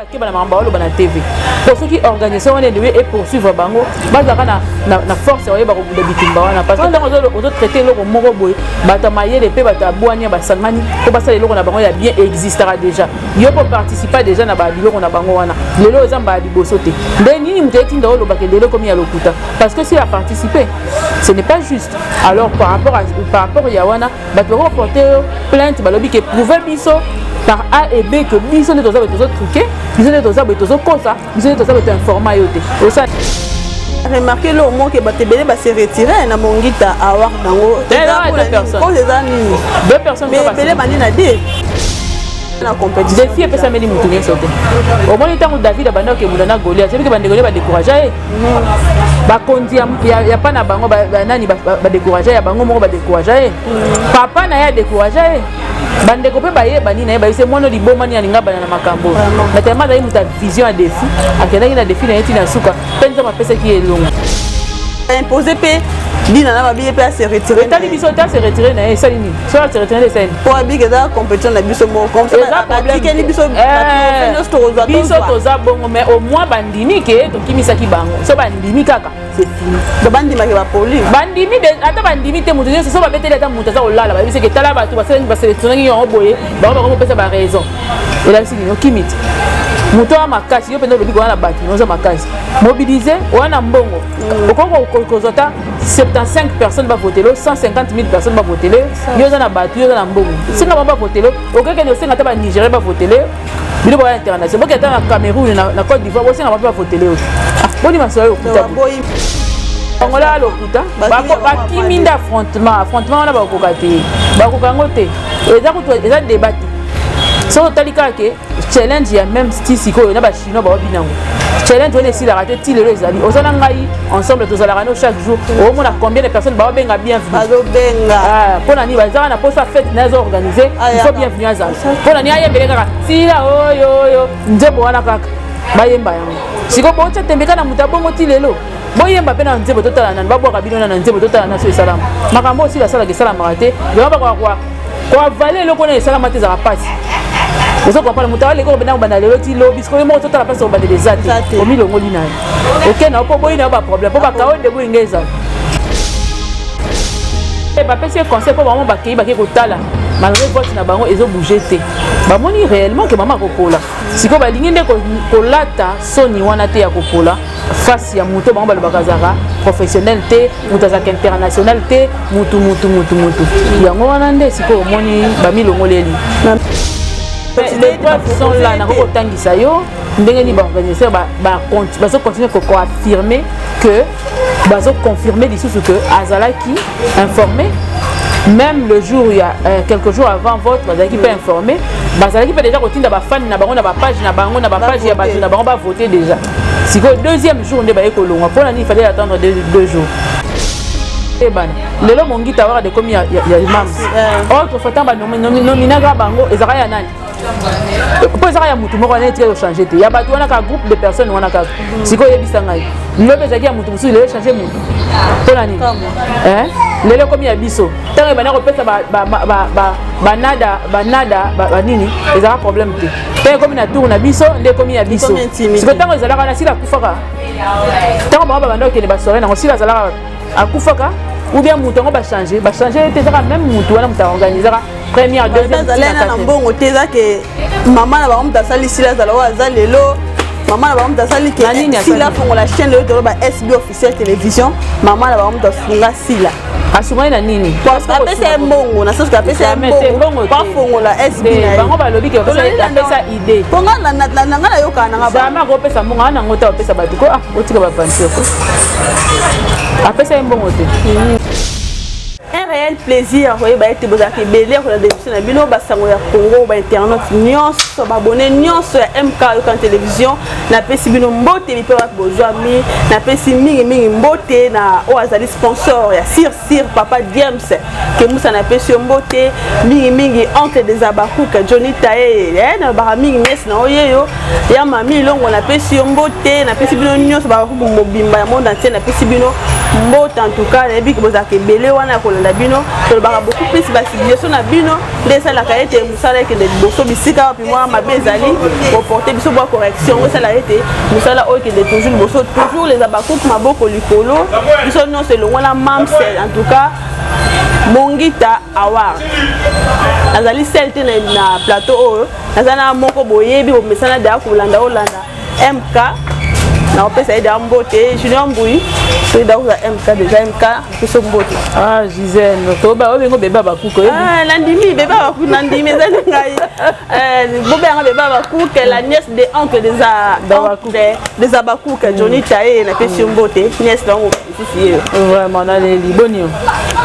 Keba na makambo baoloba na TV, po soki organisation wana edewe epoursuivre bango, bazalaka na force ya oyeba kobunda bitumba wana, parce que ntango ozotraite eloko moko boye, bato ya mayele mpe bato ya bwania basangani mpo basala eloko na bango ya bien, existaka déjà. Yo mpo participa déjà na babiloko na bango wana. Lelo eza mbala liboso te. Nde nini moto etinda olobaka lelo ekomi ya lokuta? Parce que s'il a participé, ce n'est pas juste. Alors par rapport ya wana, bato bakoporte plainte. Balobi ke prouve biso par A et B que biso nde toza boye, tozotruquer biso, nde toza boye, tozokosa biso, nde toza boye, toinforma yo te. Osala Remarque lo moke, bato ebele base retire na Mongita Award yango. Eza eza nini? Deux personnes. Mais ebele bandi na de na compétition. Défi epesameli motu nyonso te. Omoni ntango David abanda okebunda na Goliath, ebiki bandeko nde badécourage ye, bakonzi ya pa na bango banani badécourage ya bango moko, badécourage ye, papa na ye adécourage ye, bandeko mpe bayebani na ye, bayese mwana liboma nini alinga bana na makambo. Mais tellement azali moto ya vision ya défi, akendaki na défi na ye ntina suka, mpe Nzambe apesaki ye elongo. Impose mpe dina na babiye mpe ase retire. Etali biso te. Ase retire na ye, esali nini? Soki ase retire nde esali nini? Mpo abiki eza compétition na biso moko, atikeli biso nyonso, tokozwa. Biso toza bongo, mais au moins bandimi ke tokimisaki bango. So bandimi kaka, c'est fini. Donc bandimaki bapoli. Bandimi, ata bandimi te, moto nyonso so babeteli, ata moto aza kolala, bayebisi ke tala bato basélectionnaki yango boye, bango bakomopesa baraison. Elakisi nini? Okimi te, moto oya makasi. Yo mpenza olobi koya na bato, oza makasi, mobilize oya na mbongo, okoki kozwa ata 75 personnes bavotele, 150 000 personnes bavotele. Yo oza na bato, yo oza na mbongo, senga bango bavotele. Okekende osenga ata Banigéria bavotele bino, boya international, boke ata na Cameroun, na Côte d'Ivoire, bosenga bango mpe bavotele. Oyo boni masolo ya lokuta, bangola ya lokuta, bakimi nde affrontement. Affrontement wana bakokoka te, bakoka yango te. Eza kutu eza débat te. Soki otali kaka ke challenge ya même ti sikoyo na Bachinois baobi nango, challenge wana esilaka te ti lelo. Ezali oza na ngai ensemble, tozalaka no chaque jour, omona combien de personnes baobenga bienvenu. Bazobenga. Mpo na nini? Bazaka na posa fête na ezo organise, il faut bienvenu azala. Mpo na nini ayembele kaka sila oyo oyo nzembo wana kaka bayemba yango? Sikoyo botya tembeka na moto abongo ti lelo, boyemba mpe na nzembo, totala nani babwaka bino na nzembo, totala na so esalama. Makambo oyo sila asalaka esalamaka te. Vraiment, bakoka koavaler eloko wana esalama te, ezalaka mpasi. Ozo comprendre? Moto aleki okobenda kobanda lelo ti lobi. Sikoyo moko totala mpasi kobandela eza te. Omilongoli na ye, oke na yo, mpo boyi na yo baproblème, mpo bakao nde boyinga ezala. Bapesi ye conseil mpo bango bakei, bakei kotala, malgré vote na bango ezobouge te, bamoni réellement ke mama akopola. Sikoyo balingi nde kolata soni wana te ya kopola face ya moto. Bango balobaka azalaka professionnel te, moto azalaka international te, mutu mutu mutu mutu. Yango wana nde sikoyo omoni bamilongoleli. Les preuves sont là. Nakoki kotangisa yo ndenge nini baorganisateur bazocontinue koaffirme que, bazoconfirme lisusu que azalaki informé. Même le jour ya quelques jours avant vote, bazalaki mpe informé, bazalaki mpe déjà kotinda bafani na bango na bapage na bango, na bapage ya bato na bango, bavote déjà. Sikoyo deuxième jour nde baye kolongwa. Mpona nini fallait attendre 2 jours? Ebana lelo Mongita waka dekomi ya mams. Autrefois ntango banominaka bango, ezalaka ya nani? Mpo ezaka ya motu moko wana etikali kochange te, ya bato wana kaka, groupe de personnes wana kaka. Sikoyo oyebisa ngai, lobi ezalaki ya motu mosusu, lelo echange motu, mpona nini? Lelo ekomi ya biso. Ntango ebanda kopesa banada banada banini, ezalaka problème te. Ntango ekomi na tour na biso nde ekomi ya biso. Sikoyo ntango ezalaka na sila akufaka, ntango bango babanda kokende basoirée nango, sila azalaka akufaka ou bien moto yango bachange? Bachange te, ezaka même motu wana, moto aorganisaka première, deuxième. Azali na mbongo te. Eza ke mama na bango moto asali sila azala oyo aza lelo. Mama na bango moto asali ke sila afongola chaîne lelo, toloba SB Officiel Télévision. Mama na bango moto asunga sila. Asungani na nini? Apesa ye mbongo na soki apesa ye mbongo po afongola SB na ye. Bango balobi ke apesa idée. Mpo nga na nga nayokaka nanga. Jamais akopesa mbongo aa nango te. Apesa bato ko, ah, otika baventure ko, apesa ye mbongo te. Un réel plaisir koyeba ete bozalaka ebele ya kolanda émission na bino, basango ya Congo, bainternaute nyonso, baabonné nyonso ya MK Yokan Télévision. Napesi bino mbote mpe wapi bozwami. Napesi mingimingi mbote na oyo azali sponsor ya Sir Sir, Papa James Kemusa, napesi yo mbote mingimingi. Oncle des Abakuka, Johnny Taye, nalobaka mingi niese na oyeyo ya mami Ilongo, napesi yo mbote. Napesi bino nyonso, babakuku mobimba ya monde entier, napesi bino. Mbote. En tout cas, nayebi ke bozalaka ebele wana ya kolanda bino. Tolobaka beaucoup plus basuggestion na bino nde esalaka ete mosala ekende liboso. Bisika wapi mwa mabe ezali, koporte biso bwa correction, ngo esala ete mosala oyo ekende toujours liboso. Toujours les Abakuku, maboko likolo, biso nyonso elongo na Mamsel. En tout cas, Mongita Award azali seul te na plateau oyo. Naza na moko boyebi, bomesana deya kolanda, olanda MK. Nakopesa ye deya mbote, Junior Mbui. Soki da kozwa MK déjà, MK, biso mbote. Ah, Gisèle, toba obengo bebe Abakuku. Ah, nandimi bebe Abakuku, nandimi, ezali ngai. Bobenganga bebe Abakuku, la nièce de oncle des Abakuku, Johnny Taye. Napesi yo mbote, nièce bango mosusu ye. Vraiment, naleli. Boni yo?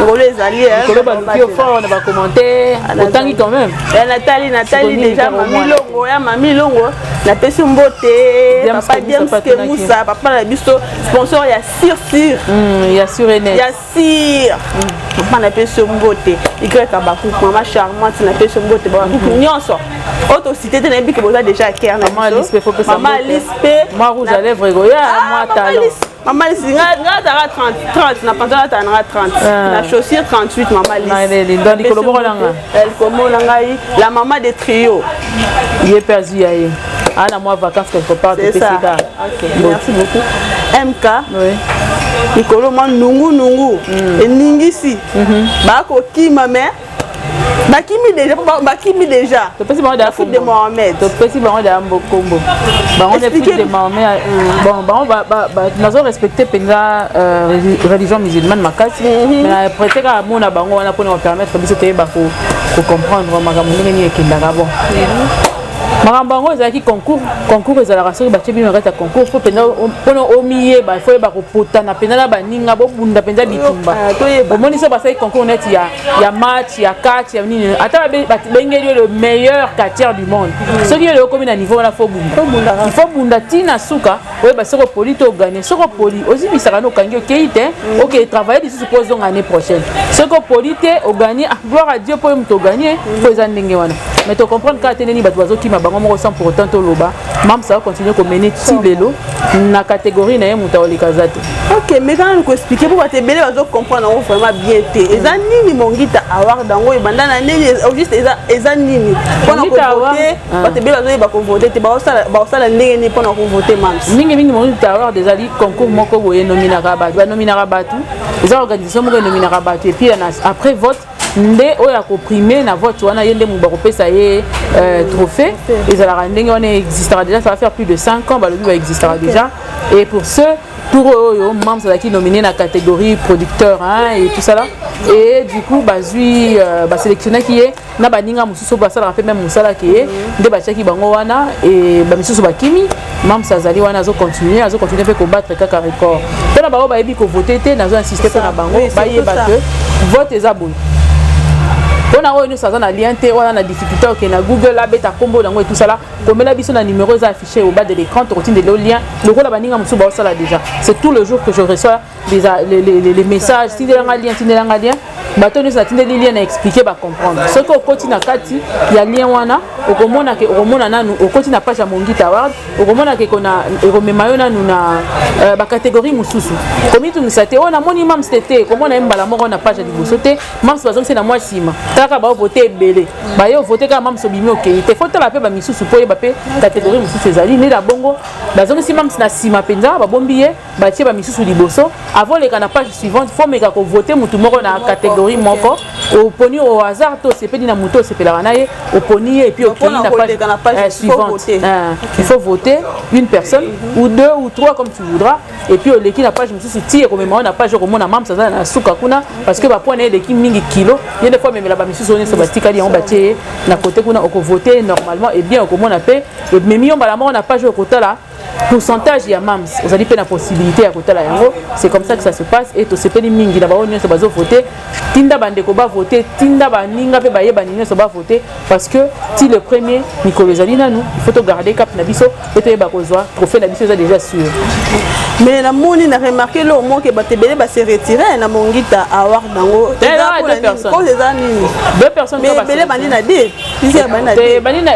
Ngolo ezali. Likolo, baluki yo fort na bacommentaire. Otangi quand même? Natali, natali déjà. Mami Longo ya Mami Longo, napesi mbote. Papa James Kemusa, papa na biso, sponsor ya Sir Sir. Ya sûr et net. Ya sir, papa, napesi yo mbote. Y Abakuku, mama charmante, napesi yo mbote. Babakuku nyonso oyo tosite te, nayebi ke boza déjà cœur na biso. Mama Alice mpe. Mwa rouge à lèvres ekoya, mwa talon. Mama Alice, nga azalaka 30 30 na pantalon, atala nanga 30 na chaussure 38. Mama Alice, donc likolo moko nanga. Likolo na ngai, la mama de trio. Ye mpe azwi ya ye, aa na mwa vacances quelque part. Topesika. Merci beaucoup, MK. Likolo mwa nungunungu eningisi, bakokima, mais bakimi déjà, bakimi déjà. Topesi bango deya de Mohamed. Topesi bango deya kombo bango nde fils de Mahomet. Bon, bango nazo respecte mpenza religion musulmane makasi, mais prête kaka mona bango wana mpona kopermettre biso toyeba kocomprendre makambo ndenge nini ekendaka. Bon, makambo yango ezalaki concours. Concours ezalaka soki batie bino na kati ya concours, faut mpenza mpona omiyeba, faut oyeba kopotana mpenza na baninga, bobunda mpenza bitumba. Omoni, so basali concours neti ya match ya catch ya nini, ata bengeli yo le meilleur catcheur du monde, soki yo okomi na niveau wana, faut bunda, il faut bunda ntina suka, oyeba soki opoli to oganye. Soki opoli, ozimisaka na okangi, okei te, okei travailler lisusu mpo ozonga année prochaine. Soki opoli te, oganye, gloire à Dieu mpo yo moto oganye, mpo eza ndenge wana. Mais tocomprendre kaka te ndeni bato bazokima bango moko sans pour autant toloba. Mamsa acontinue komene ti lelo na catégorie na ye, moto akoleka aza te. Ok, mais quand même koexpliquer mpo bato ebele bazocomprendre yango vraiment bien te. Eza nini Mongita Award yango? Ebanda na nini au juste? Eza nini mpona kovote? Bato ebele bazoyeba kovote te. Baosala ndenge nini mpona kovote Mams? Mingimingi, Mongita Award ezali concours moko boye enominaka bato, banominaka bato. Eza organisation moko enominaka bato, et puis après vote nde oyo akoprime na vote wana, ye nde moto bakopesa ye trophée. Ezalaka ndenge wana, existera déjà, ça va faire plus de 5 ans balobi baexistera déjà. Et pour ce tour oyo, Mams azalaki nominé na catégorie producteur, hein, et tout ça là. Et du coup bazwi basélectionnaki ye na baninga mosusu oyo basalaka mpe même mosalaki ye, nde batiaki bango wana e bamisusu bakimi. Mams azali wana, azocontinue mpe kobattre kaka record. Mpona bango bayebi kovote te, nazo insiste mpona bango bayeba ke vote eza boye. Mpona oyo nyonso aza na lien te wana, na difficulté, okende na Google, abeta nkombo yango etusala, komela biso na numéro eza affiché au bas de l'écran, tokotindela lien lokola baninga mosusu baosala déjà. C'est tout le jour que je reçois les messages: tindelanga lien, tindelanga lien. Bato nyonso natindeli lien na expliquer, bacomprendre. Soki okoti na kati ya lien wana, okomona ke okomona nanu, okoti na page ya Mongita Award, okomona ke ekomema yo nanu na bacatégorie mosusu. Komitungisa te oyo namoni Mams te te, komona ye mbala moko na page ya liboso te. Mams bazongisi na mwa nsima. Talaka baovote ebele, baye ovote kaka Mams, obimi, okei te. Faut tala mpe bamisusu mpo oyeba mpe catégorie mosusu ezali nde na bongo. Bazongisi Mams na nsima mpenza, babombi ye, batie bamisusu liboso. Avant oleka na page suivante, faut meka kovote mutu moko na catégorie moko. Oponi au hasard to osepeli na motu osepelaka na ye, oponi ye, et puis okei na page suivante. Il faut voter une personne ou deux ou trois, comme tu voudras, et puis oleki na page mosusu ti ekomema oyo na page. Okomona Mams aza na suka kuna, parce que bapoint na ye eleki mingi kilo. Ye nde faut amemela bamisusu oyo nyonso batikali yango, batie ye na côté kuna. Okovote normalement et bien, okomona mpe ememi yo mbala moko na page oyo okotala pourcentage ya Mams. Ozali mpe na possibilité ya kotala yango. C'est comme ça que ça se passe. Et tosepeli mingi na bango nyonso bazovote. Tinda bandeko bavote, tinda baninga mpe bayebani nyonso bavote, parce que ti le premier mikolo ezali nanu. Il faut togarder cap na biso mpe toyeba kozwa trophée na biso, eza déjà sûr. Mais namoni, na remarque eloko moko: bato ebele base retire na Mongita Award yango. Cause eza nini? Deux personnes. Mais ebele bandi na deux.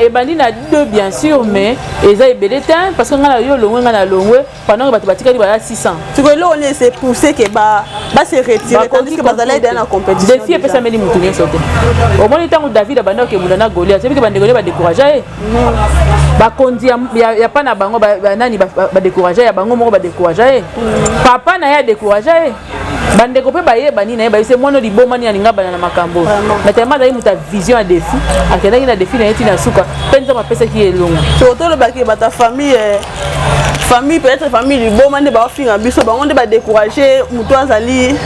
Ebandi na deux, bien sûr, mais eza ebele te, parce que ngai na yo Yo longwe, ngai na longwe, pendant que bato batikali baya 600. Sikoyo eloko nini ese poussé ke base retirer, tandis que bazalaki deya na compétition? Défi epesameli motu nyonso te. Omoni ntango David abanda kokebunda na Goliath, ebiki bandeko nde badécourage ye, bakonzi ya pa na bango banani badécourage ya bango moko, badécourage ye, papa na ye adécourage ye, bandeko mpe bayebani na ye, bayebise mwana liboma nini alinga bana na makambo. Mais tellement azali moto ya vision ya défi, akendaki na défi na ye ntina suka, mpe Nzambe apesaki ye elongo. Tolobaki bato ya famille, peut-être famille liboma nde baofinga biso, bango nde badécourage moto azali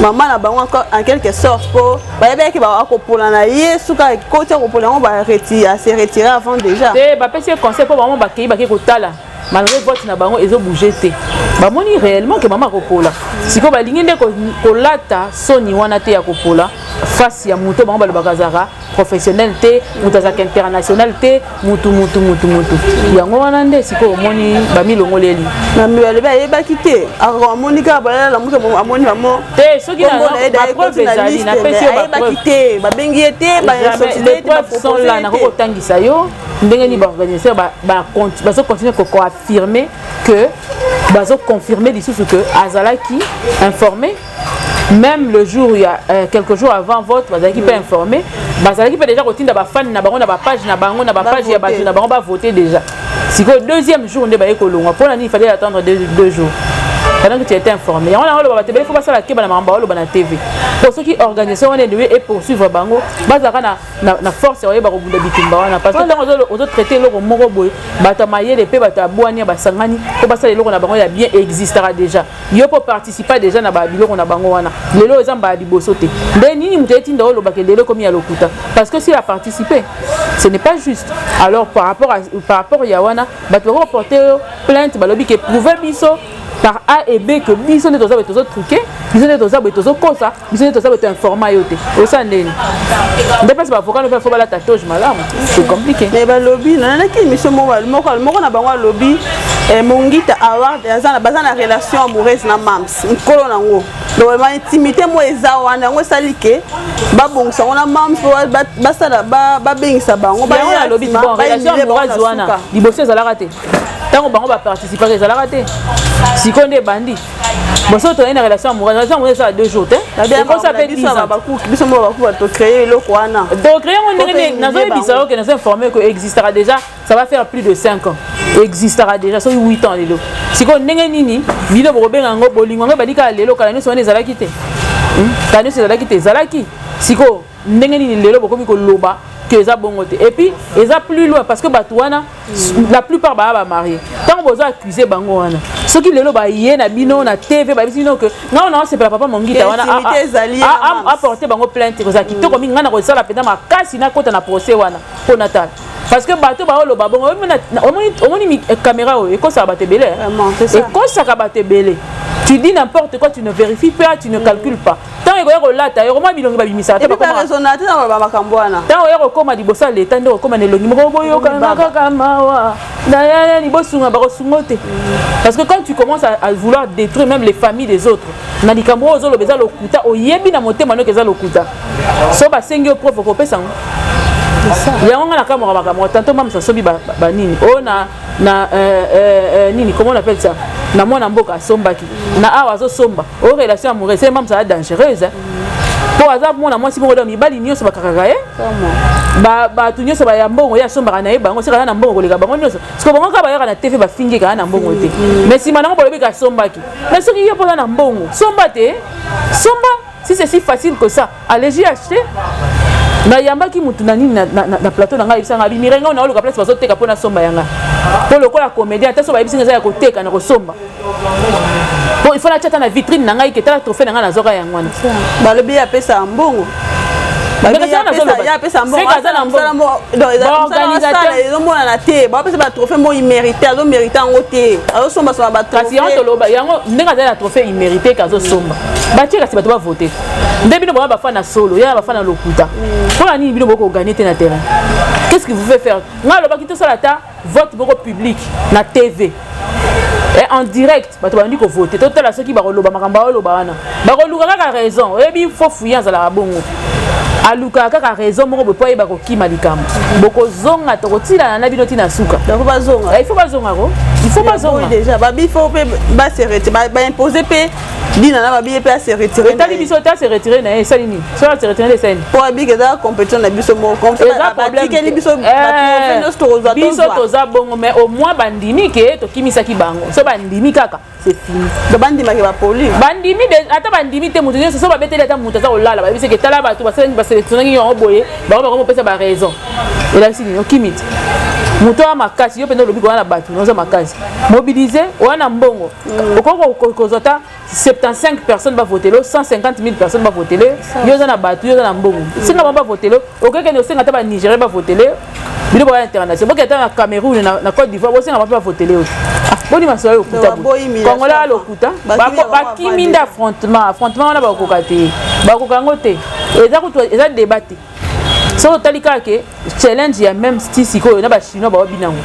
mama na bango en quelque sorte, mpo bayebaki akopola na ye, suka ekoti akopola yango, ase retire avant déjà. Te, bapesi ye conseil mpo bango bakei kotala, malgré vote na bango ezobouge te, bamoni réellement ke mama akopola. Sikoyo balingi nde kolata soni wana te ya kopola face ya moto bango balobaka azalaka professionnel te, moto azalaka international te, mutu mutu mutu mutu. Yango wana nde sikoyo omoni bamilongoleli. Balobi ayebaki te, amoni kaka balala moto amoni bamo. Te, soki bapreuve ezali, napesi yo. Ayebaki te, babengi ye te. Les preuves sont là. Nakoki kotangisa yo ndenge nini baorganisateur bazocontinue koaffirme que, bazoconfirme lisusu que azalaki informé. Même le jour ya quelques jours avant vote, bazalaki mpe informé, bazalaki mpe déjà kotinda bafani na bango na bapage na bango, na bapage ya bato na bango, bavote déjà. Sikoyo deuxième jour nde baye kolongwa. Mpona nini il fallait attendre 2 jours pendant que tu étais informé? Yango nango oloba, bato ebele fo basala keba na makambo baoloba na TV, po soki organisation wana edewe epoursuivre bango, bazalaka na force ya koyeba kobunda bitumba wana, parce que ntango ozotraite eloko moko boye, bato ya mayele mpe bato ya bwania basangani mpo basala eloko na bango ya bien, existera déjà. Yo mpo participa déjà na babiloko na bango wana, lelo eza mbala liboso te. Nde nini moto etinda olobaka lelo ekomi ya lokuta? Parce que s'il a participé, ce n'est pas juste. Alors par rapport ya wana, bato bakoporte plainte, balobi ke prouve biso par A et B que biso nde toza boye tozotruque, biso nde toza boye tozokosa, biso nde toza boye toinforma yo te. Osala ndeni nde mpasi baavocat no mpe fo balata toge malamu, c'est compliqué. Mais balobi, nalandaki émission moko, moko na bango alobi Mongita Award baza na relation amoureuse na Mams, nkolo nango. Donc vraiment intimité mo eza wana, yango esali ke babongisa yango na Mams mpo basala babengisa bango. Yango nalobi, bon, relation amoureuse wana liboso ezalaka te. Ntango bango baparticipaka, ezalaka te. Sikoyo nde ebandi. Bon, soki tozali na relation amoureuse, relation amoureuse esala 2 jours te, ekosa mpe 10 ans. Biso moko bakuba tocréer eloko wana. Tocréer yango ndenge nini? Nazoyebisa yo ke nazo informe que existera déjà, ça va faire plus de 5 ans, existera déjà soki 8 ans lelo. Sikoyo ndenge nini bino bokobenga yango bolingo? Yango ebandi kaka lelo? Kala nyonso wana ezalaki te? Kala nyonso ezalaki te? Ezalaki. Sikoyo ndenge nini lelo bokomi koloba ke eza bongo te? Et puis eza plus loin, parce que bato wana, la plupart baya bamarie. Ntango boza accuse bango wana, soki lelo baye na bino na TV, bayebisi bino ke ngai na osepela papa Mongita wana aporte bango plainte, kozala kitoko mingi. Ngai na kosala mpenza makasi, nakota na procès wana mpo natala, parce que bato baoloba bongo, omoni caméra oyo ekosaka bato ebele, ekosaka bato ebele. Tu dis n'importe quoi, tu ne vérifies pas, tu ne calcules pas. Ntango ekoya kolata yo, komona bilongi babimisaka. Makambo wana. Ntango oya kokóma liboso ya leta, nde okóma na elongi moko boyokana kaka mawa nayani, bosunga, bakosunga te, parce que quand tu commences à vouloir détruire même les familles des autres na likambo oyo ozoloba eza lokuta, oyebi na motema noki eza lokuta, so basengi yo preuve, okopesa yango. Yango nga nakamwaka makambo. Tanto mamisa asomi banini oyo na nini, comment on appelle ça, na mwana mboka asombaki na awa, azosomba oyo relation amoureuse. Se mamisa aza dangereuse, mpo aza mwana mwasi moko, donc mibali nyonso bakakaka ye, bato nyonso baya mbongo, ye asombaka na ye bango, soki aza na mbongo koleka bango nyonso. Siko bango kaka bayaka na TV, bafingi kaka na mbongo te, mais nsima nango balobi asombaki. Mais soki yo mpoza na mbongo, somba te, somba. Si c'est si facile que ça, allez-y acheter. Nayambaki mutu na nini na plateau na ngai, ayebisanga abimire ngai naoluka place bazoteka mpo nasomba yanga, mpo lokola comédien, ata so bayebisi ngai eza ya koteka, na kosomba, po il faut natia ata na vitrine na ngai ke tala trophée na ngai nazwaka yango wana. Balobi apesa mbongo, apesa mbongo, ezomonana te. Bapesa batrophée mo immérité, azomérite yango te, azosombasomba batrophée. Kasi yango toloba yango ndenge azali na trophée immérité ke azosomba, batie kasi bato bavote nde bino bama bafa na solo ya bafa na lokuta. Mpona nini bino bokoganye te na terrain? Qu'est ce qui vous fait faire? Ngai alobaki tosala ata vote moko public na TV et en direct, bato bandi kovote, totala soki bakoloba makambo aoloba wana. Bakoluka kaka raison. Oyebi, fo fuye azalaka bongo, alukaka kaka raison moko boye po ayeba kokima likambo. Bokozonga, tokotilana na bino ntina suka. Il faut bazonga ko. Il faut bazonga. Déjà babi, faut mpe base retirer, baimpose mpe dina na babi ye mpe ase retirer. Etali biso te. Ase retirer na ye esali nini? Soki ase retirer nde esali nini? Mpo abiki eza compétition na biso moko, batikeli biso nyonso, tokozwa. Biso toza bongo, mais au moins bandimi ke tokimisaki bango. So bandimi kaka, c'est fini. Donc bandimaki bapoli. Bandimi, ata bandimi te, moto nyonso so babeteli, ata moto aza kolala, bayebisi ke tala bato basélectionnaki yango boye, bango bakomopesa baraison. Elakisi nini? Okimi te, moto oya makasi. Yo mpenza olobi koya na bato noza makasi, mobilize oya na mbongo, okoki kozwa ata 75 personnes bavotele, 150 000 personnes bavotele. Yo oza na bato, yo oza na mbongo, senga bango bavotele. Okekende osenga ata banigérien bavotele bino, boya international, boke ata na Cameroun, na Côte d'Ivoire, bosenga bango mpe bavotele. Oyo boni masolo ya lokuta, Congolais ya lokuta. Bakimi nde affrontement. Affrontement wana bakokoka te, bakoka yango te. Eza kutu eza débat te. Soki otali kaka ke challenge ya même ti sikoyo na Bachinois baobi nango,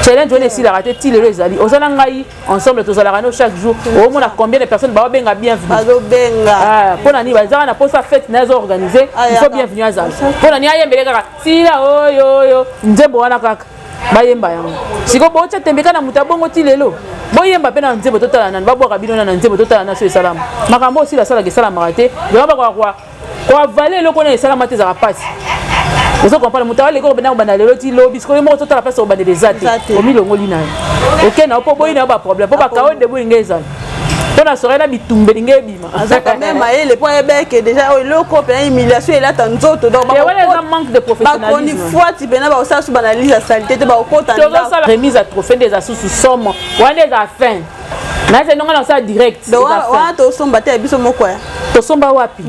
challenge wana esilaka te ti lelo. Ezali oza na ngai ensemble, tozalaka no chaque jour, omona combien de personnes baobenga bienvenue. Bazobenga. Mpo na nini? Bazaka na posa fête na azo organiser, il faut bienvenue azala. Mpo na nini ayembele kaka sila oyo oyo nzembo wana kaka bayemba yango? Sikoyo botya tembeka na moto abongo ti lelo, boyemba mpe na nzembo, totala nani babwaka bino na nzembo, totala na so esalama. Makambo osila asalaka esalamaka te. Vraiment, bakoka koavaler eloko wana esalama te, ezalaka mpasi. Ozo comprendre? Moto aleki obenda kobanda lelo ti lobi. Sikoyo moko totala place obandela eza te, omilongoli na yo, oke na yo mpo boyi na yo baproblème, mpo bakao debu elingi ezala mpo na sorai na bitumba elingi ebima. Aza quand même mayele mpo ayebeke déjà oyo eloko mpena humiliation elata nzoto. Donc wana eza manque de professionnalisme. Fwati mpena bakosala so baanalyse ya saleté te, bakokota. Tozosala remise ya trophée nde eza susu somo wana, nde eza fin nayesa ndongo na kosala direct. Wana tosomba te ya biso moko ya Tosomba wapi?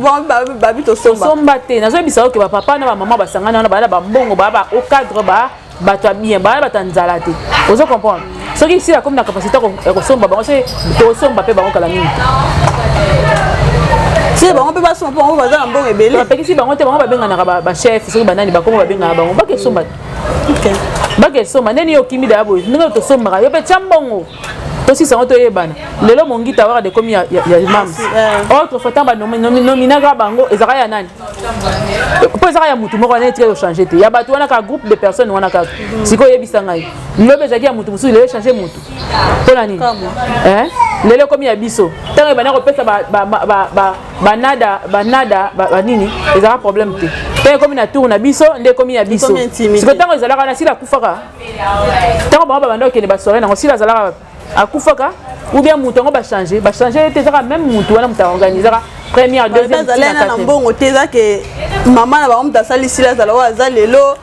Babi tosomba. Tosomba te. Nazoyebisa oke bapapa na bamama basangani wana, baya na bambongo, baya ba au cadre, ba bato ya bien, baya bato ya nzala te. Ozo comprendre? Soki sila komi na capacité ya kosomba bango, soki tosomba mpe bango kala mingi. Si bango mpe basomba, mpo bango baza na mbongo ebele. Bapekisi bango te. Bango babenganaka bachef, soki banani bakomo, babengaka bango bakesomba te, bakesomba. Ndeni yo okimi daya boye, ndenge tosombaka, yo mpe tia mbongo, tosisa yango, toyebana. Lelo Mongita waka dekomi ya mams. Autrefois ntango banominaka bango, ezalaka ya nani? Mpo ezaka ya mutu moko wana etikali kochange te, ya bato wana kaka, groupe de personnes wana kaka. Sikoyo oyebisa ngai, lobi ezalaki ya mutu mosusu, lelo echange mutu, mpo na nini? Lelo ekomi ya biso. Ntango ebanda kopesa banada banada banini, ezalaka problème te. Ntango ekomi na tour na biso, nde ekomi ya biso. Sikoyo ntango ezalaka na sila akufaka, ntango bango babanda kokende basoirée nango, sila azalaka akufaka ou bien moto yango bachange? Bachange te, ezaka même motu wana, moto aorganisaka première, deuxième. Na mbongo te, eza ke mama na bango moto asali sila azala oyo aza lelo.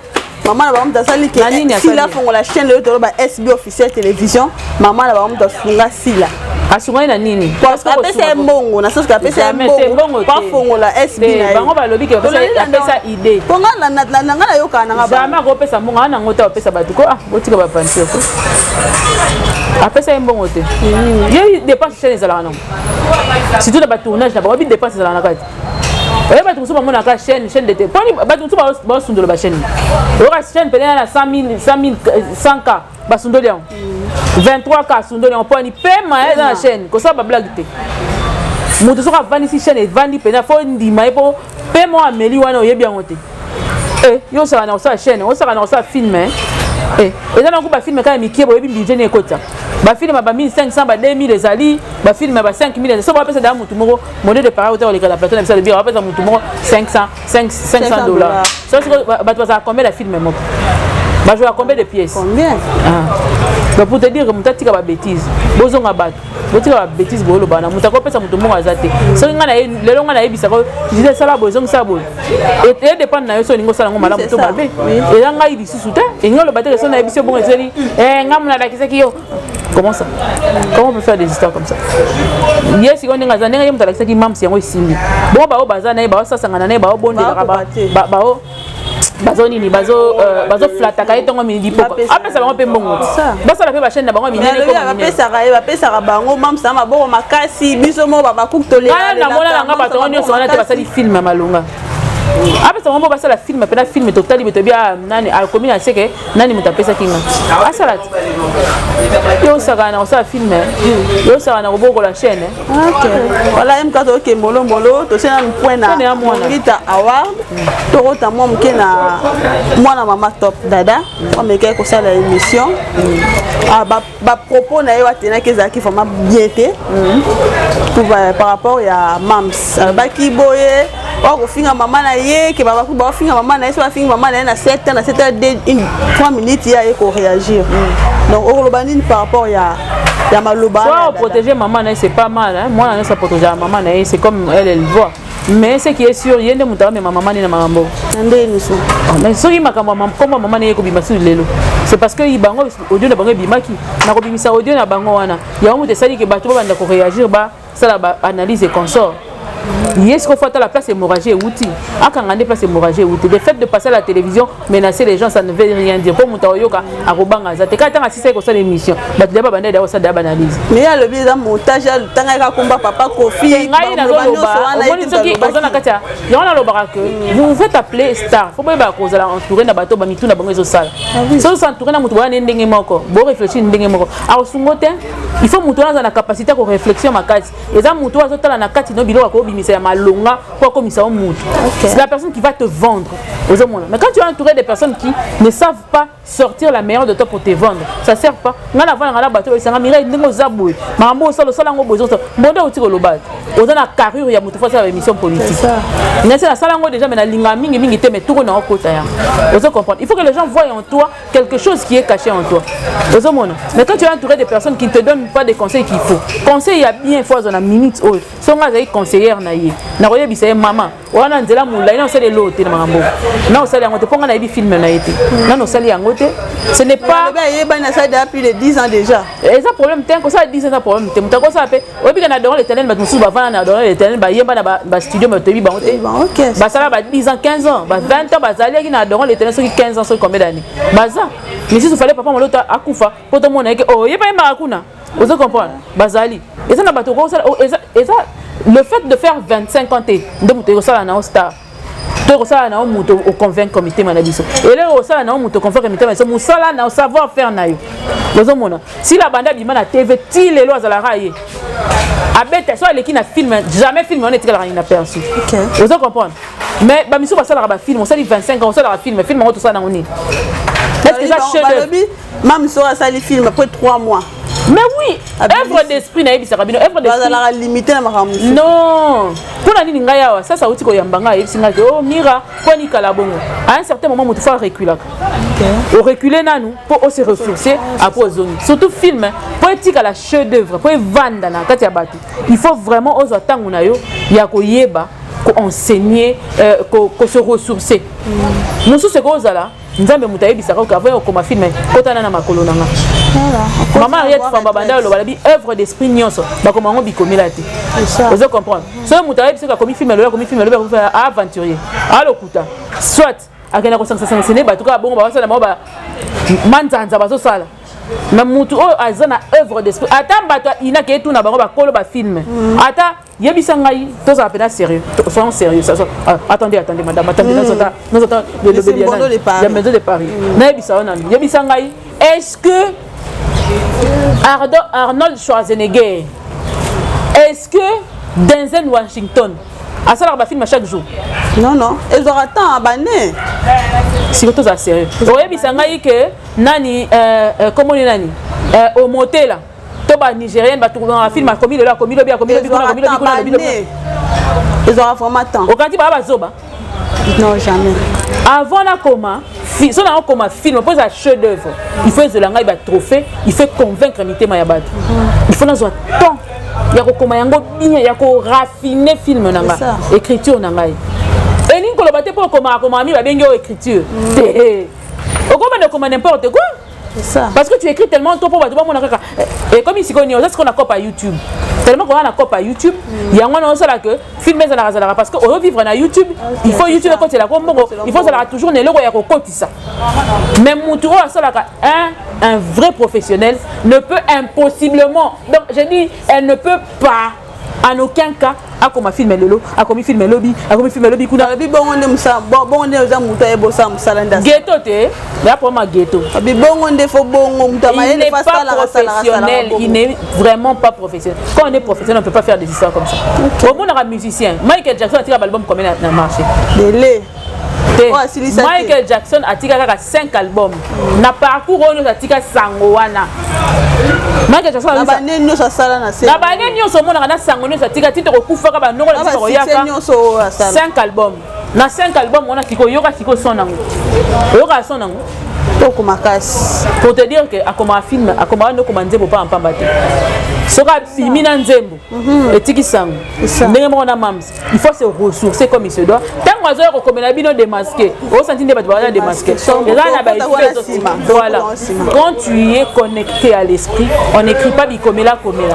Mama na bango moto asali ke sila afongola chaîne lelo, toloba SB Officiel Télévision. Mama na bango moto asunga sila. Asungani na nini? Apesa ye mbongo na soki apesa ye mbongo po afongola SB na ye. Bango balobi ke apesa idée. Mpo nga na nayokaka nanga. Jamais akopesa mbongo aa nango te. Apesa bato ko, ah, botika baventure ko. Apesa ye mbongo te. Ye dépense chaîne ezalaka nango, surtout na batournage na bango, bi dépense ezalaka na kati. Oye bato mosusu bamonaka chaîne de te poni, bato mosusu baosundola bachaîne. Oyoka chaîne pene na 100 000, 100 k, basundoli yango, 23 k, asundoli yango. Mponi pema eza na chaîne, kosala bablague te. Moto soki avandisi chaîne, evandi mpenza, fo ndima ye, mpo pema oyo ameli wana oyebi yango te. Yo osala na kosala chaîne, osala na kosala film, eza nango bafilm kaka mikie. Boyebi budget nini ekota bafilm ba 1500, ba 2000, ezali bafilm ba 5000. So bapesa daa motu moko modèle de parole oleka na plateau na biso, alobi bapesa motu moko 500, 500 $. So siko bato bazala combien na film moko? Bajouaka combien de pièces? Combien? Ah. Donc pour te dire, moto atika babêtise, bozonga bato, botika babêtise. Boyoloba na moto akopesa moto mbongo aza te. Soki ngai lelo ngai nayebisaka, esala boye, ezongisala boye, edépendre na yo. So olingi osala yango malamu to mabe, eza ngai lisusu te. Elingi oloba te so nayebisi yo bongo, ezali ngai mona alakisaki yo. Comment ça? Comment on peut faire des histoires comme ça? Ye sikoyo ndenge aza, ndenge ye moto alakisaki mamsi yango esimbi bongo, bao baza na ye, baosasangana na ye, baobondelaka, bao bazo nini, bazoflataka ye ntongo midi poko, apesa bango mpe mbongo ti basala mpe bachaîne na bango minene. Bapesaka ye, bapesaka bango mamsa maboko makasi, biso moko babakuki. Tolela namona nanga bato yango nyonso wana te basali film ya malonga. Apesa bango mpo basala film mpena film, totali boye, tobi nani akomi na seke, nani moto apesaki nga asala te. Yo osakana na kosala film, yo osakana na kobokola chaîne. Ok, voilà. MK, toyoke mbolombolo, tosie nanu point na Mongita Award. Tokota mwa moke na mwana mama Top Dada. Amekaki kosala émission, bapropos na ye watenaki ezalaki vraiment bien te par rapport ya mams. Alobaki boye, okofinga mama na ye, ke baofinga mama na ye. So bafingi mama na ye na 7 ans, na 7 heures 3 minutes, ye aye koréagir. Donc okoloba nini par rapport ya maloba? Soit protéger maman na ye, c'est pas mal, hein? Mwana nyonso aprotéger mama na ye, c'est comme elle, elle voit. Mais ce qui est sûr, ye nde moto amema mama ne na makambo. Na ndenge niso? Mais soki makambo kombo mama na ye ekobima su lelo, c'est parce que bango, audio na bango ebimaki. Na kobimisa audio na bango wana, yango moto esali ke bato babanda koréagir, basala baanalyse et consort. Ye sikoyo faut atala place hémorragie euti, akanga nde place hémorragie euti. Le fait de passer à la télévision, menacer les gens, ça ne veut rien dire, mpo moto akoyoka, akobanga aza te. Kaka ntango asisaki kosala émission, bato deya babanda deya kosala deya baanalyse. Mais alobi eza montage, tanga kaka komba papa Kofi. Ngai nazoloba, omoni, soki oza na kati ya yango, nalobaka que vous vous faites appeler star, faut boyebaka kozala entouré na bato bamitu na bango ezosala. Soki os'entouré na moto boya ne ndenge moko, boréfléchir ndenge moko, akosungo te. Il faut moto wana aza na capacité ya koréflexion makasi. Eza moto oyo azotala na kati no biloko akobimisa ya malonga mpo akomisa yo motu. C'est la personne qui va te vendre, ozomona. Mais quand tu es entouré des personnes qui ne savent pas sortir la meilleure de toi pour te vendre, ça sert pas. Nga navandanga na bato bayebisanga: "Mireille, ndenge oza boye, makambo osala, osala yango boye, mbonde outi koloba te, oza na carrure ya moto, faut asala émission politique." Nasi nasala yango déjà, mais nalingaka mingimingi te, mais toko na okota yango. Ozo comprendre? Il faut que les gens voient en toi quelque chose qui est caché en toi, ozomona. Mais quand tu es entouré de personnes qui ne te donnent pas des conseils qu'il faut, conseil ya bien, faut azwa na minute oyo. So nga azali conseillère na ye, nakoyebisa ye: "Mama wana, nzela molai na osali eloo te na makambo na osali yango te, mpo nga nayebi film na ye te, nano osali yango te." Ce n'est pas Eyebani, asali déjà plus de 10 ans déjà. Eza problème te. Kosala 10 ans eza problème te. Moto akosala mpe, oyebi ke na Adorons l'Éternel, bato mosusu bavanda na Adorons l'Éternel, bayemba na bastudio, mais toyebi bango te. Basala ba 10 ans, 15 ans, ba 20 ans, bazaliaki na Adorons l'Éternel. Soki 15 ans, soki combien d'année baza misusu, fallait papa Moloto akufa mpo tomona yeke oyeba yembaka kuna. Ozo comprendre? Bazali, eza na bato okosala. Eza le fait de faire 25 ans te nde moto ekosala na yo star to ekosala na yo moto oconvaincre mitema na biso. Eloko osala na yo moto oconvaincre mitema na biso, mosala na yo, savoir faire na yo. Ozomona, sila banda abima na TV ti lelo, azalaka ye abeta. So aleki na film, jamais film wana etikalaka inaperçu. Ozo comprendre? Mais bamisu basalaka bafilm, osali 25 ans, osalaka film, film yango tosala nango nini? Est ce que eza chef d'œuvre? Mame so asali film après 3 mois. Mais oui, œuvre d'esprit, nayebisaka bino, œuvre d'esprit bazalaka limité na makambo mosusu. Non, mpona nini? Ngai awa sasa auti koyamba ngai, ayebisi ngai ke: "O Mira, mpo nikala bongo." À un certain moment, moto faut areculaka, orecule nanu mpo ose ressourcer, après ozongi. Surtout film, mpo etikala chef d'œuvre, mpo evanda na kati ya bato, il faut vraiment ozwa ntango na yo ya koyeba koenseigner, kose ressourcer. Mosusu ekozala Nzambe moto ayebisaka oke avant okoma film, kotana na makolo na nga. Mama Ariette Famba banda oloba labi œuvre d'esprit nyonso bakoma yango bikomela te. Ozo comprendre? Soki moto ayebisaka akomi film elobi, akomi film elobi, aventurier, alokuta, soit akenda kosangisa ne bato kaka bongo, basala bango manzanza bazosala. Mais mutu oyo aza na œuvre d'esprit, ata bato inaki etuna bango bakolo bafilm, ata yebisa ngai, tozala mpena sérieux, soyons sérieux. Ah, attendez, attendez, madame, attendez, nazota ya Maison de Paris. Nayebisa yo nanu, yebisa ngai, est-ce que Arnold Schwarzenegger, est-ce que Denzel Washington asalaka bafilm chaque jour? Non, ezwaka temps, bane. Siko tozala sérieux, oyebisa ngai ke nani, komoni nani, Omotela to banigérienne, bato na film, akomi lelo, akomi lobi, akomi lobi kuna, akomi lobi kuna, akomi lobi. Ezwaka vraiment temps. Okanti baa bazoba? Non, jamais. Avant nakoma, so nakokoma film mpo eza chef d'œuvre, il faut ezwela ngai batrophée, il faut convaincre mitema ya bato, il faut nazwa temps ya kokoma yango bien, ya koraffiner film na ngai, écriture na ngai. Elingi koloba te mpo okomaka komaka mi babengi oyo écriture te, okobanda okoma n'importe quoi. Parce que tu écris tellement trop mpo bato bamona kaka. Ekomi sikoyo nini? Oza sikoyo na cope ya YouTube, tellement koza na cope ya YouTube, yango wana osala ke film ezalaka zalaka, parce que oyo vivre na YouTube, il faut YouTube ekotelaka mbongo, il faut ozalaka toujours na eloko ya kokotisa. Mais mutu oyo asalaka, un vrai professionnel ne peut impossiblement, donc je dis, elle ne peut pas. En aucun cas akoma film lelo, akomi film lobi, akomi film lobi kuna. Alobi bongo nde mosala, bongo nde oza moto ayeba osala mosala nde. Ghetto te, ya problème ya ghetto. Abi bongo nde fo bongo moto amayele. Il n'est pas professionnel, il n'est vraiment pas professionnel. Quand on est professionnel, on peut pas faire des histoires comme ça. Omonaka musicien Michael Jackson atika baalbum combien na marché? Dele. Te, Michael Jackson atika kaka 5 album na parcours oyo nyonso. Atika sango wana Michael Jackson. Na bane nyonso asala na se. Na bane nyonso omonaka, na sango nyonso atika ti tokokufaka, banongo na biso bakoyaka. 5 album, na 5 album wana sikoyo oyoka, sikoyo son nango, oyokaka son nango. Toko makasi. Pour te dire que akomaka film, akomaka nde okoma nzembo pamba pamba te. Soki abimi na nzembo, etiki sango. Ndenge moko na Mams, il faut se ressourcer comme il se doit. Ntango azoya kokomela bino démasqué, osanti nde bato baza démasqué, eza na baeffet. Voilà, quand tu es connecté à l'esprit, on n'écrit pas bikomela komela,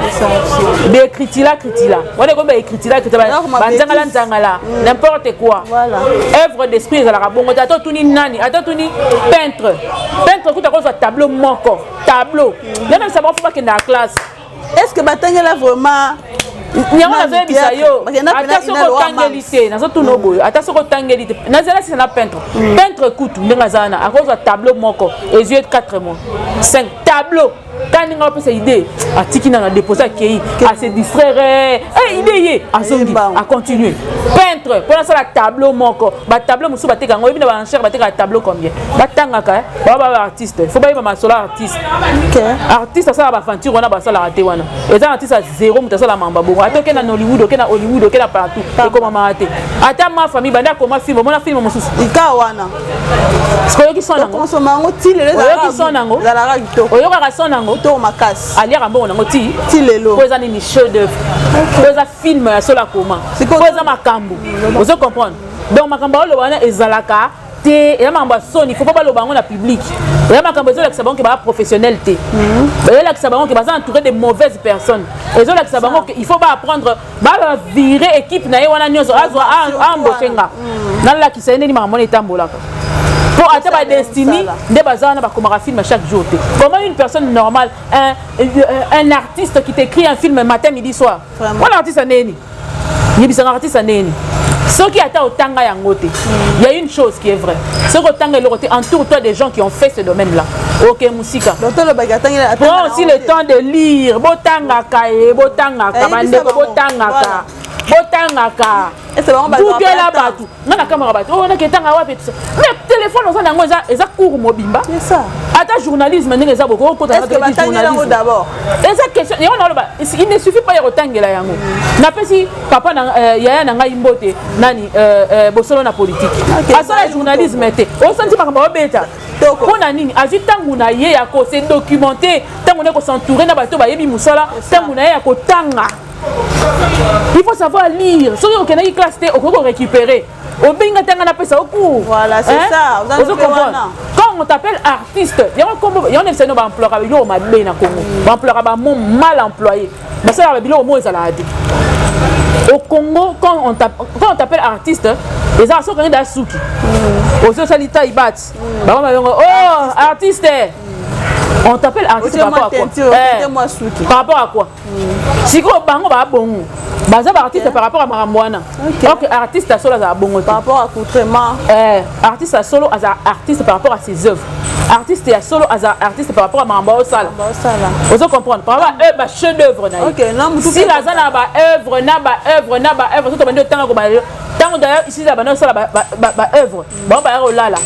baécritila critila wana, ekomi baécritila critila, banzangala nzangala, n'importe quoi. Œuvre d'esprit ezalaka bongo te. Ata otuni nani, ata otuni peintre, peintre kuta kozwa tableau moko, tableau yana bisa bango, fo bakende ya classe. Est ce que batangela vraiment? Yango nazoyebisa yo, ata soki otangeli te, nazotuna boyo, ata soki otangeli te, nazala sisa na peintre. Peintre kutu ndenge aza wana, akozwa tableau moko, ezwi 4 mois, 5 tableau. Ka ndenge apesa idée, atiki nano, adépose, akei ase distraire, idée ye azongi, acontinue. Peintre mpo nasala tableau moko, batableau mosusu bateka yango, oyebi na baenchère batekaka tableau combien? Batangaka baa ba artiste, faut bayeba masolo artiste. Artiste asala baaventure wana, basalaka te. Wana eza artiste ya zéro. Moto asala mamba bongo, ata oke na Nollywood, oke na Hollywood, oke na partout, ekomamaka te. Ata ma famille bandi akoma film, omona film mosusu. Ika wana. Oyoki son nango? Konsoma yango ti lelo. Oyoki son nango? Ezalaka kitoko. Oyokaka son nango? Kitoko makasi. Aliaka mbongo nango ti ti lelo. Po eza nini? Chef d'œuvre. Po eza film ya solo akoma, po eza makambo. Ozo comprendre? Donc makambo aoloba wana ezalaka te, eza makambo ya soni. Faut pas baloba yango na public. Eza makambo ezolakisa bango ke baa professionnel te, ezolakisa bango ke baza entouré de mauvaises personnes, ezolakisa bango ke il faut baapprendre, bavirer équipe na ye wana nyonso, azwa aembauche nga, nalakisa ye ndeni makambo wana etambolaka. Po ata badestiny nde baza wana, bakomaka film chaque jour te. Comment une personne normale, un artiste qui t'écrit un film matin, midi, soir, wana artiste andeni? Yebisanga artiste andeni? Soki ata otanga yango te, il y a une chose qui est vraie: soki otanga eloko te, entoure-toi des gens qui ont fait ce domaine là ok, musika. Prends aussi le temps de lire. Botangaka ye, botangaka bandeko, botangaka, botangaka. Gugela bato nga na kamaka bato oyo naketanga wapi? Mais téléphone oza nango, eza cours mobimba. Ata journalisme ndenge eza, boko okota eza question yango naloba, il ne suffit pas ya kotangela yango. Napesi papa na yaya na ngai mbote, nani, bosolo na politique, asala journalisme te, osanti makambo aobeta. Mpo na nini? Azwi ntango na ye ya kose documenter, ntango na ye kos'entourer na bato bayebi mosala, ntango na ye ya kotanga. Il faut savoir lire. Soki okendaki classe te, okoki korécupérer. Obenga ntanga, napesa yo cours. Voilà, c'est ça. Ozo comprendre? Quand on t'appelle artiste, yango kombo yango nebisa no, baemployaka biloko mabe na Congo, baemployaka bamo mal employé, basalaka babiloko mo ezalaka te au Congo. Quand on t'appelle artiste, eza soki okangi da suki, ozi osali taille bat, bango babengo oh artiste. On t'appelle artiste par rapport à quoi? Par rapport à quoi? Sikoyo bango baa bongo, baza baartiste par rapport à makambo wana. Ok, artiste ya solo azala bongo te. Par rapport à accoutrement. Artiste ya solo aza artiste par rapport à ses œuvres. Artiste ya solo aza artiste par rapport à makambo aosala. Ozo comprendre? Par rapport à ba chef d'œuvre na ye. Sila aza na baœuvre na baœuvre na baœuvre. Soki tobandi otanga koba ntango, d'ailleurs sila bandi osala baœuvre, bango baya kolala,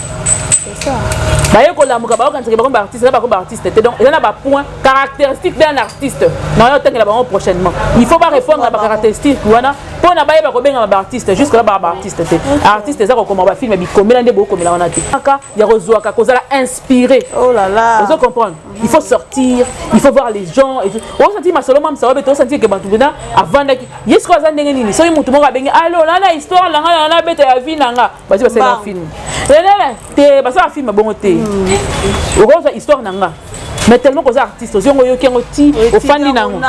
baye kolamuka, baokanisaki bango baartiste, eza bango baartiste te. Donc eza na bapoint caractéristique d'un artiste na oyo otangela bango prochainement. Il faut barépondre na bacaractéristique wana mpona bayeba kobengama baartiste. Jusque là baa baartiste te. Artiste eza kokoma bafilm bikomela nde bokomela wana te, kaka ya kozwaka kozala inspiré. Oh là là. Ozo comprendre? Il faut sortir, il faut voir les gens. Osanti masolo mamisa obe, tosanti ke bato mpena avandaki ye sikoyo aza ndenge nini. Soki motu moko abengi: "Alo, nana histoire nanga, nana beta ya vie nanga," basi basala film te, basala film bongo te. Okozwa histoire na nga, mais tellement koza artiste, ozwi yango, oyoki yango ti ofandi nango,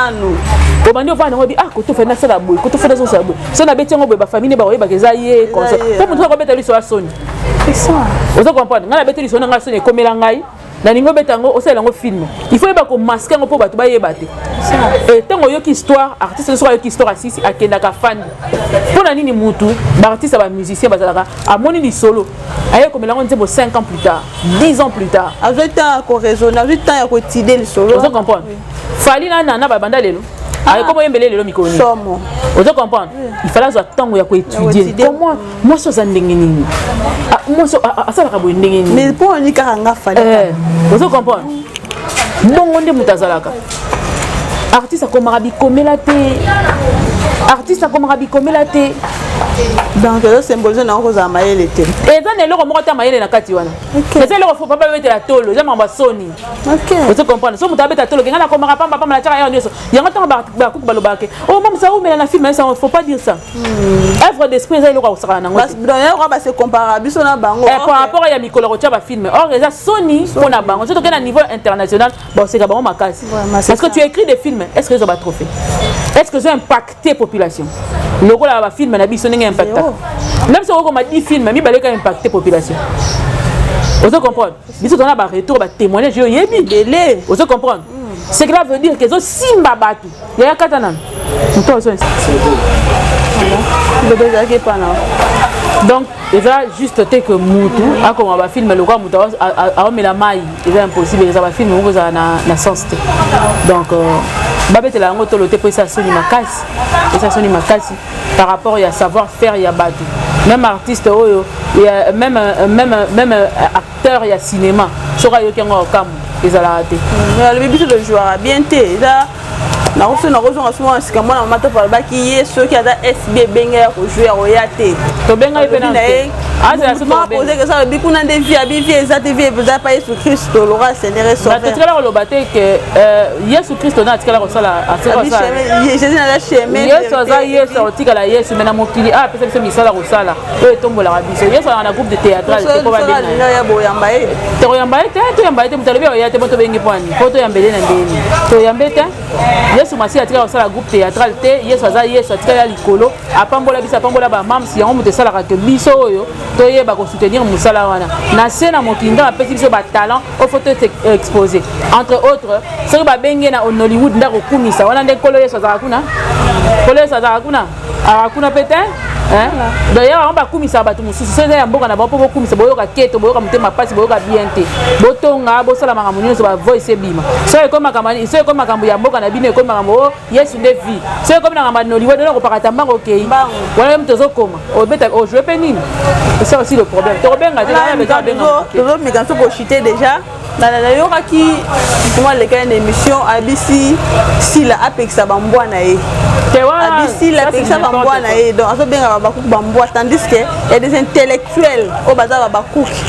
obandi ofanda nango, obi: "Ah, koto fai nasala boye, koto fai nazosala boye, so nabeti yango boye, bafamille bakoyebaka eza ye." Consort, mpo motu akobeta liso ya soni. Ozo comprendre? Ngai nabeti liso na ngai, soni ekomela ngai. Nalingi obeta yango, osalela yango film, il faut yeba komasquer yango mpo bato bayeba te. Ntango oyoki histoire, artiste soki ayoki histoire, asisi akendaka fandi. Mpo na nini mutu, baartiste ya bamusicien bazalaka, amoni lisolo, aye komela yango nzembo 5 ans plus tard, 10 ans plus tard? Azwi temps ya koraisonner, azwi temps ya koétudier lisolo. Ozo comprendre? Fally na Nana babanda lelo, ayeko boyembele lelo mikolo nini? Ozo comprendre? Il fallait azwa ntango ya koétudier comment mwasi aza ndenge nini, mwasi asalaka boye ndenge nini. Mais mpo oni kaka nga Fally? Ozo comprendre? Bongo nde moto azalaka artiste, akomaka bikomela te. Artiste akomaka bikomela te. Donc ezosymboliser nango kozala mayele te. Eza na eloko moko te mayele na kati wana. Eza eloko faut babetela tolo, eza makambo ya soni. Ozo comprendre? So moto abeta tolo, kenga nakomaka pamba pamba, natiaka yango nyonso yango. Ntango bakuku balobaka ke o mamisa omela na film, ça, faut pas dire ça. Œuvre d'esprit eza eloko ya kosakana nango. Donc base comparer biso na bango. Par rapport ya mikolo kotia bafilm, or eza soni mpona bango. So tokei na niveau international, baseka bango makasi, parce que tu écris des films, est ce que eza batrophée? Est ce que eza impacté population lokola bafilm na biso ndenge impactaka? Même soki okoma 10 film, mibale ka impacté population. Ozo comprendre? Biso tona baretour, batémoignage oyo oyebi. Ebele. Ozo comprendre? Ce qui veut dire que ezosimba bato. Yaya, kata nano moto ozo. Bebe ezalaki epa na. Donc eza juste te que mutu akoma bafilm lokola moto aomela mai, eza impossible. Eza bafilm moko ezala na sens te. Donc babetela yango tolo te, mpo esa soni makasi, esa soni makasi par rapport ya savoir faire ya bato. Même artiste oyo, même acteur ya cinéma, soki ayoki yango, akambo ezalaka te. Alobi biso tojouaka bien te. Eza nakoso nakozonga so mwana sika, mwana mama to alobaki ye soki aza SB ebenge ya kojouer, ya koya te. Tobengai mpe na ye alobi kuna nde vie abi vie eza te, vie eza pa Yesu Kristo loka Seigneur. Totikala koloba te ke Yesu Kristo na atikala kosala. Jésus naza chemin. Yesu aza Yesu, akotikala Yesu. Me na mokili a apesa biso misala kosala oyo etombolaka biso. Yesu azalaka na groupe de théâtral te po babenga. Boyamba ye. Tokoyamba ye te, toyamba ye te. Moto alobi oya te, bo tobengi po ani po toyambele na ndeni? Toyambe te. Yesu Masiya atikala kosala groupe théâtral te. Yesu aza Yesu, atikala ya likolo, apambola biso, apambola bamams. Yango moto esalaka ke biso oyo toyeba kosoutenir mosala wana na se na mokili. Nde apesi biso batalent oyo faut toexposer. Entre autres, soki babenge na Nollywood nde akokumisa wana nde Nkolo Yesu azalaka kuna. Nkolo Yesu azalaka kuna, azalaka kuna mpe te. Donc ya bango bakumisaka bato mosusu, so eza ya mboka na bango mpo bokumisa, boyoka keto, boyoka motema mpasi, boyoka bien te. Botonga, bosala makambo nyonso, bavoice ebima. So ekomi makambo ya mboka na bino, ekomi makambo o Yesu nde vie. So ekomi na makambo ya Nollywood, ona kopakata mbango, okei wana ye moto ozokoma obeta ojouer mpe nini. C'est ça aussi le problème. Tokobenga te. Tozomeka so kochuter déjà. Nayokaki mwa alekaki na émission, abisi Sila apekisa bambwa na ye, abisila apekisa bambwa na ye. Donc azobenga babakuku bambwa, tandis que ya des intellectuels oyo baza babakuki.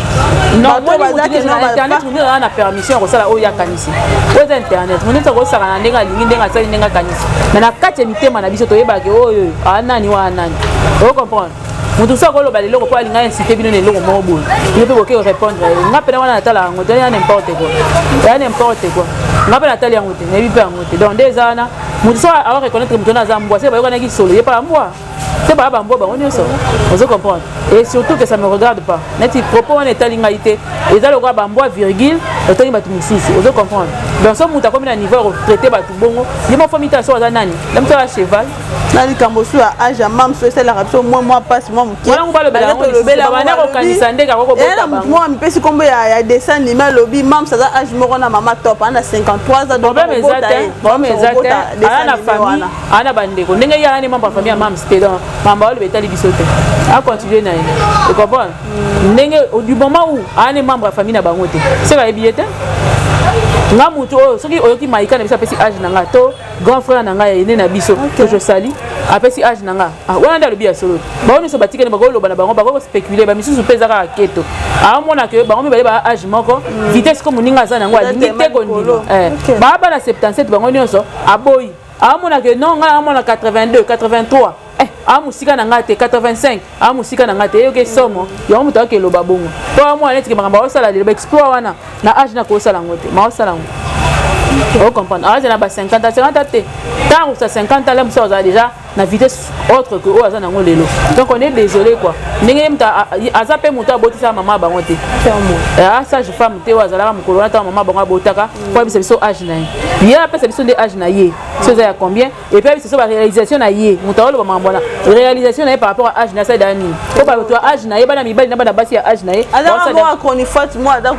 Internet, moto aza na permission ya kosala oyo akanisi. Oyo eza internet, moto nyonso akosaka na ndenge alingi, ndenge asali, ndenge akanisi. Mais na kati ya mitema na biso, toyebaka oyo anani wa anani. Ocomprendre? Moto mosusu akoloba leloko mpo alinga inciter bino na eloko moko boye, yo mpe boke korépondre. Nga mpena wana natala yango te, ya n'importe quoi, ya n'importe quoi. Nga mpe natali yango te, nayebi mpe yango te. Donc nde eza wana, moto so aoreconnaître moto wana aza mbwa, se bayokanaki solo, ye pala mbwa te, baya bambwa bango nyonso. Ozo comprendre? Et surtout que ça me regarde pas. Neti propos wana etali ngai te, eza lokola bambwa virgule otangi bato mosusu. Ozo comprendre? Donc so moto akomi na niveau ya kotraiter bato bongo, ye moko mita so aza nani? Na moto aza cheval. Na likambo so ya age ya mam, so esalaka biso mwa mpasi mwa moke. Kokanisa ndenge akokobota. Moko amipesi nkombo ya dessin animé, alobi mams aza age moko na mama Top, ana 53 ans. Problème eza te, problème eza te. Aza na famille, aza na bandeko ndenge ye aza ne membre ya famille ya mams te. Donc mambo aloba etali biso te, acontinue na ye. Ocomprendre? Ndenge du moment où aza ne membre ya famille na bango te, soki ayebi ye te. Nga mutu oyo, soki oyoki maika na biso apesi age na nga, to grand frère na ngai ene na biso que je sali apesi age na nga, wana nde alobi ya solo. Bango nyonso batikali, bakoloba na bango, bakospéculer. Bamisusu mpe eza kaka keto, aomona ke bango mibale baa age moko. Vitesse ko moninga aza nango, alingi te kondima. Baa bana 77 bango nyonso, aboyi, aomona ke non, ngai aomona 82, 83, aa mosika na ngai te, 85, aa mosika na ngai te. Eyoki somo yango, moto ayoki eloba bongo mpo amona neti ke makambo aosala lelo, baexploit wana na age na kosala yango te, maosala yango. Ocomprendre? Aza na ba 50, 50 te. Ntango kosa 50, ala mosusu azala déjà. Na vitesse autre que oyo aza nango lelo. Donc on est désolé quoi. Ndenge ye moto aza mpe moto abotisaka mama ya bango te, sage femme te oyo azalaka mokolo wana ntango mama bango abotaka, po abisa biso age na ye. Ye apesa biso nde age na ye so eza ya combien, et puis abisa biso baréalisation na ye. Moto aoloba makambo wana, réalisation na ye par rapport à age na ye, asalela nini? Po bato ya age na ye, bana mibali na bana basi ya age na ye. Azaka mwa chronifote mo, aza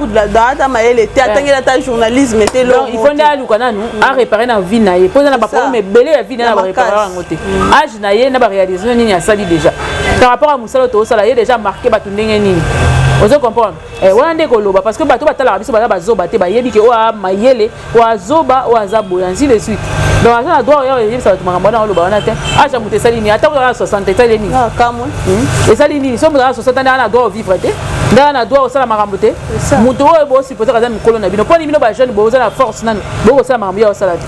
ata mayele te, atangeli ata journalisme te. Donc il faut nde aluka nanu aréparer na vie na ye, mpo eza na baproblème ebele ya vie na ye na baréparer yango te. Age na ye na baréalisation nini asali déjà par rapport à mosala oyo tozosala ye, déjà marqué bato ndenge nini, ozo comprendre? Wana nde koloba, parce que bato batalaka biso baza bazoba te, bayebi ke oyo mayele, oyo azoba, oyo aza boye, ainsi de suite. Donc aza na droit oyo oyebisa bato makambo wana. Oloba wana te, age ya moto esali nini? Ata ozala na 60, esali nini? Esali nini? So moto aza na 60, nde aza na droit ovivre te, nde aza na droit osala makambo te? Moto oyo bosupposer aza mikolo na bino, mponi bino bajeune boza na force nanu, bokosala makambo ya osala te.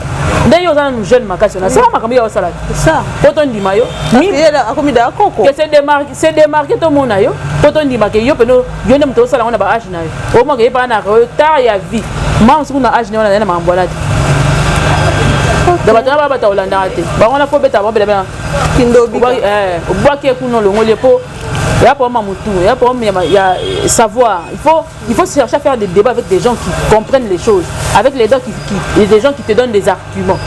Nde yo oza nanu jeune makasi, wana sala makambo ya osala te po tondima yo. Ke se démarquer, tomona yo po tondima ke yo pene, yo nde moto osala yango na baage na yo. Omaka ye paa na retard ya vie, ma mosuku na age na yo, na makambo wana te. Donc bato wana bata olandaka te bango wana, fo beta bango bela obwaki ye kuna, olongoli ye, po ya problème ya mutu, ya problème ya savoir. Il faut chercher à faire des débats avec des gens qui comprennent les choses, avec les gens qui des gens qui te donnent des arguments,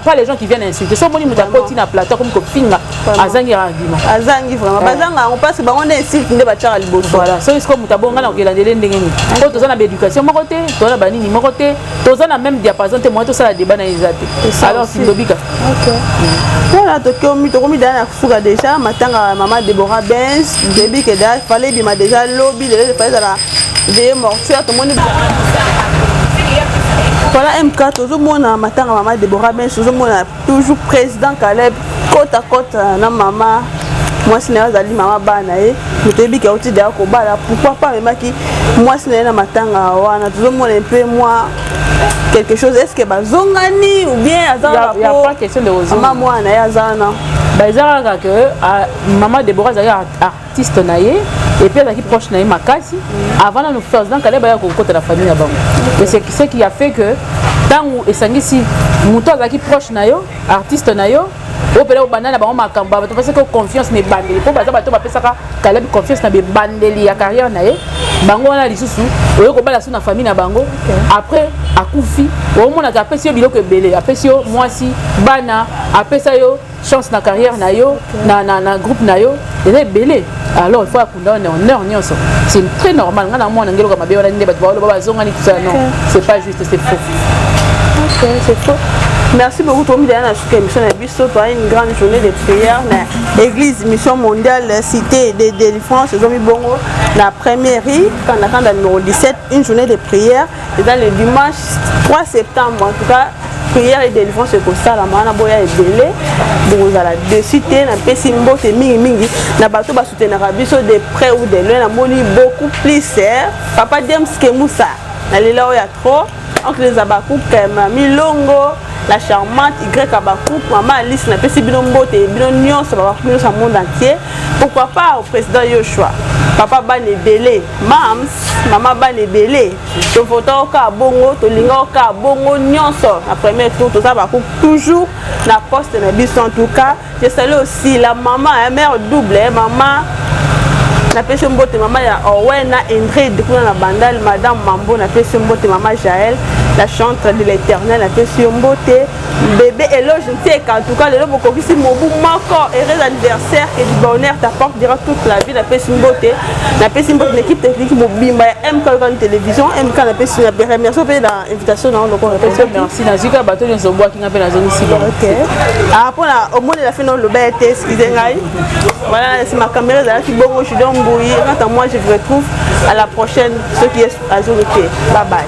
pas les gens qui viennent insulter. So moni moto akoti na plateau comme kofinga, azangi argument. Azangi vraiment, bazanga yango parce bango nde insulte nde batiaka liboso. Voilà. Soki sikoyo moto abonga na kokelandele ndenge nini? Po toza na baéducation moko te, toza na banini moko te, toza na même diapason te, moyen tosala débat na ye eza te. Alors sindobika. Voilà, tokomi, tokomi daa na suka déjà. Matanga ya mama Débora Benz, toyebi ke da fallait ebima déjà lobi, lelo fallait ezala veillée mortuaire. Tomoni, voilà, MK, tozomona matanga mama Débora Benz, tozomona toujours président Caleb côte à côte na mama mwasi na ye, azali mama bana ye. Moto oyebi ke auti deya kobala, pourquoi pas amemaki mwasi na ye na matanga wana? Tozomona mpe mwa quelque chose. Est ce que bazongani ou bien aza mama mwana na ye aza wana? Eza kaka ke mama Débora azalaki artiste na ye, et puis azalaki proche na ye makasi avant nanu président Caleb aya kokota na famille na bango. Et c'est ce qui a fait que ntango esangisi moto azalaki proche na yo, artiste na yo, oyo mpena obanda na bango makambo, bato bapesaki confiance na ebandeli, mpo baza bato bapesaka Caleb confiance na bebandeli ya carrière na ye. Bango wana lisusu oyo kobala so na famille na bango, après akufi, omonaka apesi yo biloko ebele, apesi yo mwasi, bana, apesa yo chance na carrière na yo, na groupe na yo, eza ebele. Alors il faut akunda wana honneur nyonso, c'est très normal. Nga na mwana ngeloka mabe wana nde bato baoloba bazongani, tout ça, non, c'est pas juste, c'est faux. Ok, c'est faux. Merci beaucoup. Tomi deya na suka émission na biso. Toa une grande journée de prière na église Mission mondiale Cité de Délivrance, ezomi bongo na première rue Kandakanda numéro 17. Une journée de prière eza le dimanche 3 septembre. En tout cas, prière et délivrance ekosalama wana, boya ebele, bokozala dessus te. Napesi mbote mingimingi na bato basoutenaka biso de près ou de loin. Namoni beaucoup plus papa James Kemusa na lela oyo ya trop, oncle Zabakouk, Milongo la charmante, Y Abakouk, mama Alice, napesi bino mbote, bino nyonso babakouk nyonso ya monde entier. Pourquoi pas au président Yoshua, papa bana ebele, mams, mama bana ebele. Tovota oka bongo, tolinga oka bongo nyonso na premier tour, toza bakouk toujours na poste na biso. En tout cas, je salue aussi la maman, mère double, mama, napesi mbote, mama ya Owen na Ingrid kuna na Bandal, madame Mambo, napesi mbote, mama Jael la chantre de l'Éternel, napesi yo mbote, bébé Éloge Ntieka. En tout cas, lelo bokokisi mobu moko, heureux anniversaire, que du bonheur t'apporte durant toute la vie. Napesi mbote, napesi mbote na équipe technique mobimba ya MK Yokan Télévision. MK, napesi remercie mpe na invitation na yo. Merci, nazwi kaka bato nyonso obwaki nga mpe nazongisi bango. Ah, mpona omonela fe na oloba ete excuse ngai. Voilà, c'est ma caméra ezalaki bongo Judon Mbouyi. Quant à moi, je vous retrouve à la prochaine, ceux qui azongi te. Bye bye, bye.